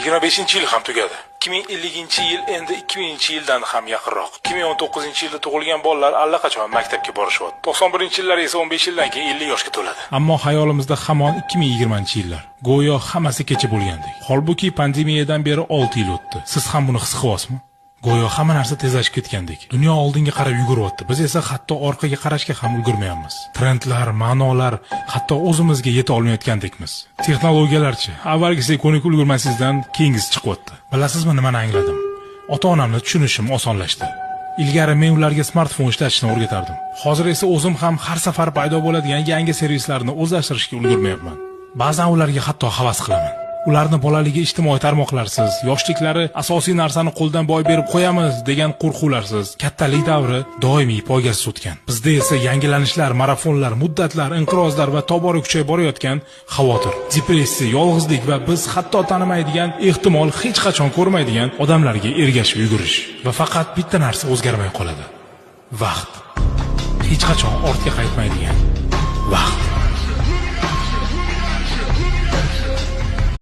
25-yil ham tugadi. 2050-yil endi 2000-yildan ham yaqinroq. 2019-yilda tug'ilgan bolalar allaqachon maktabga borishyapti. 91-yillar esa 15 yildan keyin 50 yoshga to'ladi. Ammo hayolimizda hamon 2020-yillar. Go'yo hammasi kecha bo'lgandek. Holbuki pandemiyadan beri 6 yil o'tdi. Siz ham buni his qilyapsizmi? Go'yo hamma narsa tezlashib ketgandek. Dunyo oldinga qarab yuguryapti. Biz esa hatto orqaga qarashga ham ulgurmayapmiz. Trendlar, ma'nolar, hatto o'zimizga yeta olmayotgandekmiz. Texnologiyalarchi, avvalgisiga ko'nikib ulgurmasingizdan keyingisi chiqyapti. Bilasizmi, nimani angladim? Ota-onamni tushunishim osonlashdi. Ilgari men ularga smartfon ishlatishni o'rgatardim. Hozir esa o'zim ham har safar paydo bo'ladigan yangi servislarni o'zlashtirishga ulgurmayapman. Ba'zan ularga hatto havas qilaman. Ularni bolaligi ijtimoiy tarmoqlarsiz, yoshliklari asosiy narsani qo'ldan boy berib qo'yamiz degan qo'rquvlarsiz, kattalik davri doimiy poygasiz o'tgan. Bizda esa yangilanishlar, marafonlar, muddatlar, inqirozlar va tobora kuchayib borayotgan xavotir, depressiya, yolg'izlik va biz hatto tanimaydigan, ehtimol hech qachon ko'rmaydigan odamlarga ergashib yugurish. Va faqat bitta narsa o'zgarmay qoladi. Vaqt. Hech qachon ortga qaytmaydigan vaqt.